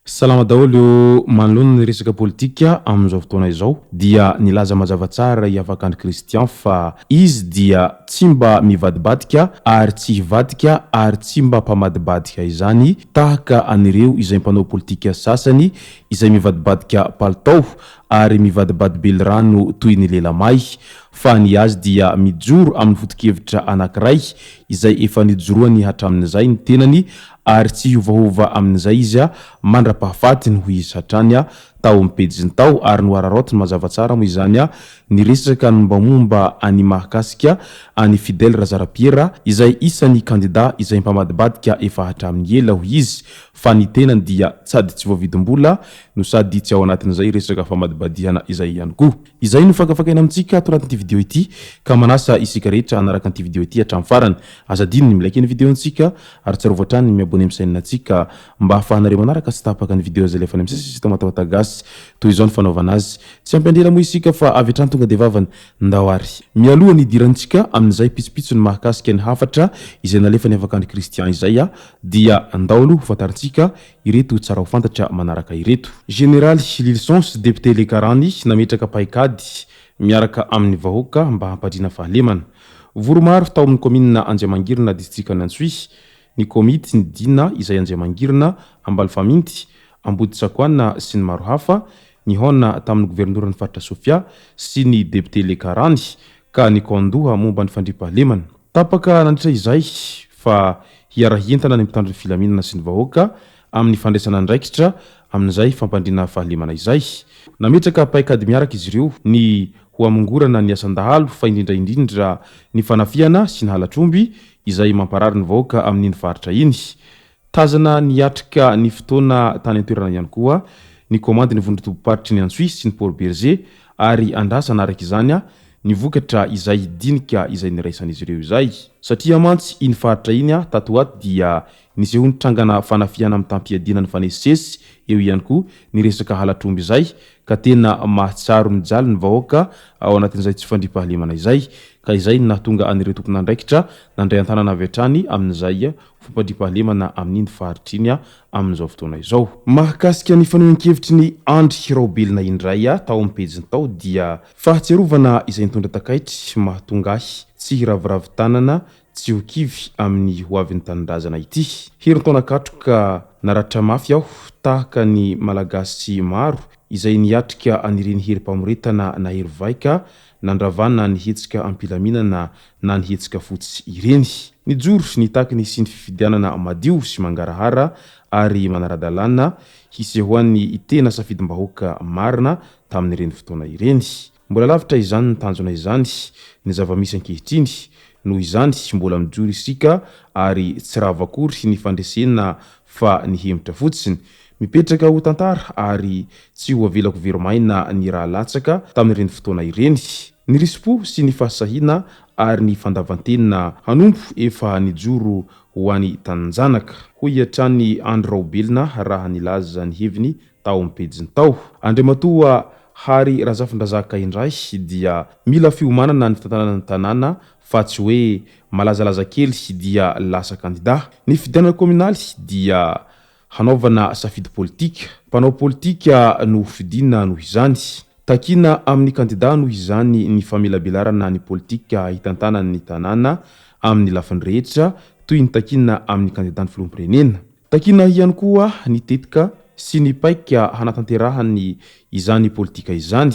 Salama daholo ô! Manoloana ny resaka politika amin'izao fotoana izao dia nilaza mazava tsara i Afakandry Christian fa izy dia tsy mba mivadibadika ary tsy hivadika ary tsy mba mpamadibadika izany tahaka an'ireo izay mpanao politika sasany izay mivadibadika palitao ary mivadibadi-belirano toy ny lela may fa ny azy dia mijoro amin'ny foto-kevitra anankiray izay efa nijoroany hatramin'izay ny tenany ary tsy hiovaova amin'izay izy mandra-pahafatiny hoy izy hatrany tao amin'ny pejiny tao ary nohararaotiny mazava tsara moa izany ny resaka ny mombamomba an'i mahakasika an'i Fidèle Razarapiera izay isan'ny kandida izay mpamadibadika efa hatramin'ny ela hoy izy fa ny tenany dia sady tsy voavidim-bola no sady tsy ao anatin'izay resaka famadibadihana izay ihany koa. Izay no fakafakaina amintsika ato anatin'ity video ity ka manasa isika rehetra hanaraka an'ity video ity hatramin'ny farany. Aza adino ny mi-like ny video-ntsika ary tsarovy hatrany ny mi-abonner amin'ny chaîne-ntsika mba ahafahanareo manaraka tsy tapaka ny video izay alefanay misesy eto Matamata Gasy. Toy izao ny fanaovana azy. Tsy ampy andrela moa isika fa avy hatrany tonga dia vavany. Ndao ary. Mialoha ny hidirantsika amin'izay pitsopitsony mahakasika ny hafatra izay nalefan'i Afakandry Christian izay dia ndao aloha ho fantarintsika Ireto tsara ho fantatra manaraka ireto. Jeneraly Lilson sy Député Lekarany nametraka paikady miaraka amin'ny vahoaka mba hampandriana fahalemana. Vory maro tao amin'ny kaominina Anjiamangirina distrikan'i Antsohihy ny komity ny Dina izay Anjiamangirina, Ambalifaminty, Amboditsakoana sy ny maro hafa nihaona tamin'ny governoran'ny faritra Sofia sy ny Député Lekarany ka nikaon-doha momba ny fandriampahalemana. Tapaka nandritra izay fa hiara-hientana ny mpitandro ny filaminana sy ny vahoaka amin'ny fandraisana andraikitra amin'izay fampandriana fahalemana izay. Nametraka paikady miaraka izy ireo ny ho hamongorana ny asan-dahalo fa indrindra indrindra ny fanafihana sy ny halatr'omby izay mamparary ny vahoaka amin'iny faritra iny. Tazana niatrika ny fotoana tany an-toerana ihany koa ny komandin'ny vondron-tobim-paritry ny Antsohihy sy ny Port Bergé ary andrasana araka izany ny vokatra izay dinika izay niraisan'izy ireo izay. Satria mantsy iny faritra iny tato ho ato dia nisehoan'ny trangana fanafihana mitam-piadiana nifanesisesy, eo ihany koa ny resaka halatr'omby izay ka tena mahatsiaro mijaly ny vahoaka ao anatin'izay tsy fandriampahalemana izay ka izay no nahatonga an'ireo tompon'andraikitra nandray an-tanana avy hatrany amin'izay fampandriampahalemana amin'iny faritra iny amin'izao fotoana izao. Mahakasika ny fanehoan-kevitry ny Andry Raobelina indray tao amin'ny pejiny tao dia fahatsiarovana izay nitondra takaitry mahatonga ahy tsy hiraviravy tanana tsy ho kivy amin'ny ho avin'ny tanindrazana ity. Herintaona katroka naratra mafy aho tahaka ny Malagasy maro izay niatrika an'ireny herim-pamoretana nahery vaika nandravana ny hetsika am-pilaminana na ny hetsika fotsy ireny. Nijoro nitaky ny hisian'ny fifidianana madio sy mangarahara ary manara-dalàna hisehoan'ny tena safidim-bahoaka marina tamin'ireny fotoana ireny. Mbola lavitra izany ny tanjona izany ny zava-misy ankehitriny. Noho izany, mbola mijoro isika ary tsy rava akory ny fandresena fa nihemotra fotsiny. Mipetraka ho tantara ary tsy ho avelako very maina ny rà latsaka tamin'ireny fotoana ireny. Ny risi-po sy ny fahasahiana ary ny fandavan-tena hanompo efa nijoro ho an'ny taninjanaka, hoy hatrany Andry Raobelina raha nilaza ny heviny tao amin'ny pejiny tao. Andriamatoa Hary Razafindrazaka indray dia mila fiomanana ny fitantanana ny tanàna fa tsy hoe malazalaza kely dia lasa kandida. Ny fifidianana kaominaly dia hanaovana safidy politika. Mpanao politika no hofidiana noho izany. Takiana amin'ny kandida noho izany ny famelabelarana ny politika hitantanany ny tanàna amin'ny lafiny rehetra toy ny takiana amin'ny kandidan'ny filoham-pirenena. Takiana ihany koa ny tetika sy ny paika hanatanterahany izany politika izany.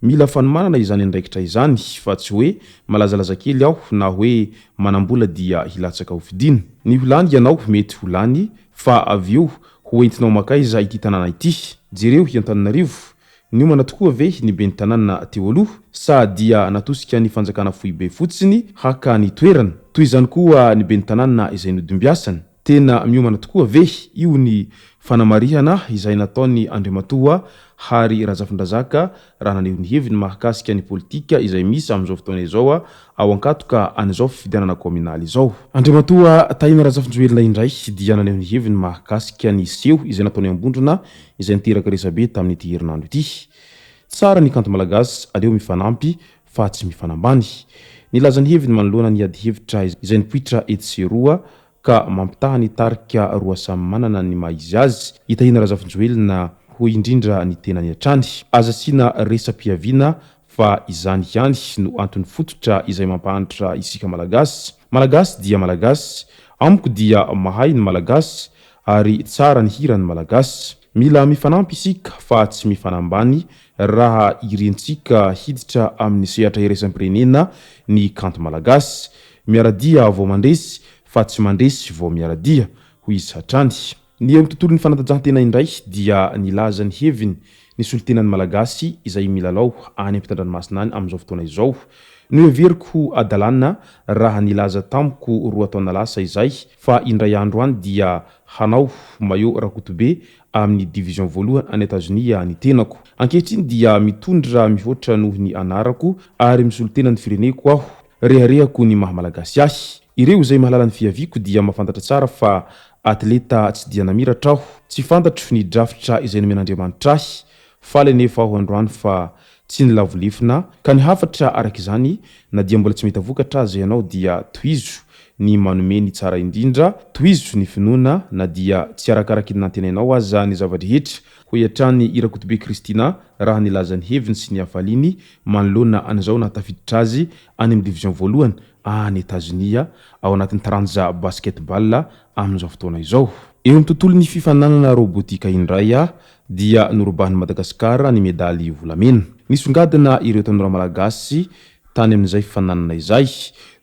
Mila fanomanana izany andraikitra izany fa tsy hoe malazalaza kely aho na hoe manam-bola dia hilatsaka ho fidiana. Ny ho lany ianao mety ho lany fa avy eo ho entinao makaiza ity tanàna ity? Jereo i Antananarivo, niomana tokoa ve ny ben'ny tanàna teo aloha sa dia natosika ny fanjakana foibe fotsiny haka ny toerana? Toy izany koa ny ben'ny tanàna izay nodimbiasana. Tena miomana tokoa ve? Io ny fanamarihana izay nataon'i Andriamatoa Hary Razafindrazaka raha naneho ny heviny mahakasika ny politika izay misy amin'izao fotoana izao ao ankatoka an'izao fifidianana kaominaly izao. Andriamatoa Tahina Razafinjoelina indray dia naneho ny heviny mahakasika ny seho izay nataony Ambondrona izay niteraka resabe tamin'ity herinandro ity. Tsara ny kanto malagasy, aleo mifanampy fa tsy mifanambany. Nilaza ny heviny manoloana ny adihevitra izay nipoitra etsy sy eroa ka mampitaha ny tarika roa samy manana ny maha izy azy i Tahina Razafinjoelina hoy indrindra ny tenany hatrany. Aza asiana resa-piaviana fa izany ihany no antony fototra izay mampahantra isika Malagasy. Malagasy dia Malagasy. Amiko dia mahay ny Malagasy ary tsara ny hiran'ny Malagasy. Mila mifanampy isika fa tsy mifanambany raha irintsika hiditra amin'ny sehatra iraisam-pirenena ny kanto malagasy. Miara-dia vao mandresy fa tsy mandresy vao miara-dia, hoy izy hatrany. Ny eo amin'ny tontolon'ny fanatanjahantena indray dia nilaza ny heviny ny solontenan'ny Malagasy izay milalao any ampitan-dranomasina any amin'izao fotoana izao. Noheveriko ho hadalana raha nilaza tamiko roa taona lasa izay fa indray andro any dia hanao maillot Rakotobe amin'ny division voalohany any Etazonia ny tenako. Ankehitriny dia mitondra mihoatra noho ny anarako ary misolo tena ny fireneko aho. Reharehako ny maha Malagasy ahy. Ireo izay mahalala ny fiaviako dia mahafantatra tsara fa atleta tsy dia namiratra aho. Tsy fantatro ny drafitra izay nomen'Andriamanitra ahy. Faly anefa aho androany fa tsy nilavo lefona ka ny hafatra araka izany na dia mbola tsy mahita vokatra aza ianao dia tohizo ny manome ny tsara indrindra, tohizo ny finoana na dia tsy arakaraky ny nantenainao aza ny zava-drehetra, hoy hatrany i Rakotobe Christina raha nilaza ny heviny sy ny hafaliany manoloana an'izao nahatafiditra azy any amin'ny division voalohany any Etazonia ao anatin'ny taranja basket-ball amin'izao fotoana izao. Eo amin'ny tontolon'ny fifaninanana robotika indray dia norobahin'i Madagasikara ny medaly volamena. Nisongadina ireo tanora malagasy tany amin'izay fifaninanana izay.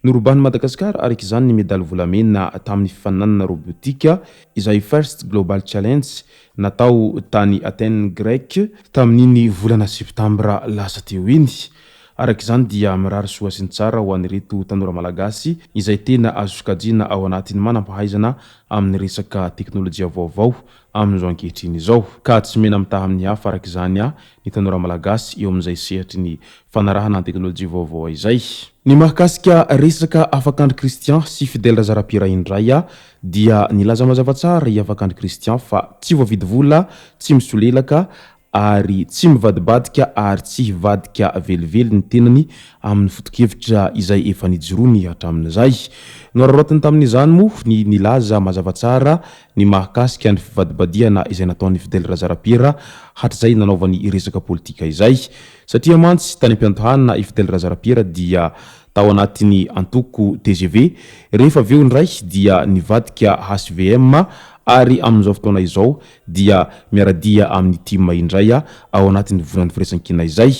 Norobahin'i Madagasikara araka izany ny medaly volamena tamin'ny fifaninanana robotika izay First Global Challenge natao tany Athènes Grec tamin'iny volana septambra lasa teo iny. Araka izany dia mirary soa sy ny tsara ho an'ireto tanora malagasy izay tena azo sokajiana ao anatin'ny manam-pahaizana amin'ny resaka teknolojia vaovao amin'izao ankehitriny izao. Ka tsy mena-mitaha amin'ny hafa araka izany ny tanora malagasy eo amin'izay sehatry ny fanarahana ny teknolojia vaovao izay. Ny mahakasika resaka Afakandry Christian sy Fidèle Razarapiera indray dia nilaza mazava tsara i Afakandry Christian fa tsy voavidy vola, tsy misolelaka ary tsy mivadibadika ary tsy hivadika velively ny tenany amin'ny foto-kevitra izay efa nijoroany hatramin'izay. Noararaotiny tamin'izany moa ny nilaza mazava tsara ny mahakasika ny fivadibadihana izay nataon'i Fidèle Razarapiera hatrizay nanaovany resaka politika izay. Satria mantsy tany am-piandohana i Fidèle Razarapiera dia tao anatin'ny antoko tgv, rehefa avy eo indray dia nivadika hvm ary amin'izao fotoana izao dia miara-dia amin'ny tim indray ao anatin'ny volan'ny firaisankina izay.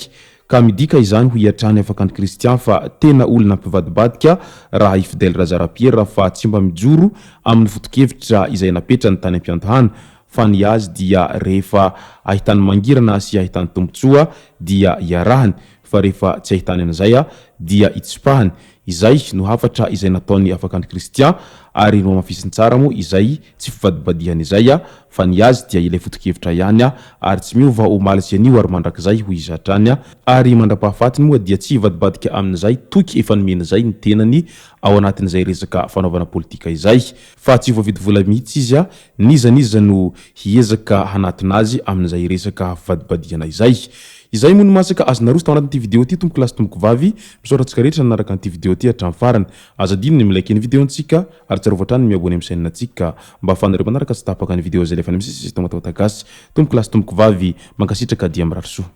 Ka midika izany hoy hatrany Afakandry Christian fa tena olona mpivadibadika raha i Fidèle Razarapiera fa tsy mba mijoro amin'ny foto-kevitra izay napetrany tany am-piandohana fa ny azy dia rehefa ahitany mangirana sy ahitany tombontsoa dia iarahany fa rehefa tsy ahitany an'izay dia itsipahany. Izay no hafatra izay nataon'i Afakandry Christian ary nohamafisiny tsara moa izay tsy fivadibadihany izay fa ny azy dia ilay foto-kevitra ihany ary tsy miova omaly sy anio ary mandrakizay hoy izy hatrany ary mandra-pahafatiny moa dia tsy hivadibadika amin'izay toky efa nomeny izay ny tenany ao anatin'izay resaka fanaovana politika izay fa tsy voavidy vola mihitsy izy n'iza n'iza no hiezaka hanatona azy amin'izay resaka fivadibadihana izay. Izay moa no masaka azo naroso tao anatin'ity video ity tompoko lahy sy tompoko vavy, misaotra antsika rehetra nanaraka an'ity video ity hatramin'ny farany. Aza adino ny mi-like ny video-ntsika ary tsarovy hatrany ny mi-abonner amin'ny chaîne-ntsika mba ahafahanareo manaraka tsy tapaka ny video izay alefanay misesy eto Mataota Gasy. Tompoko lahy sy tompoko vavy, mankasitraka dia mirary soa.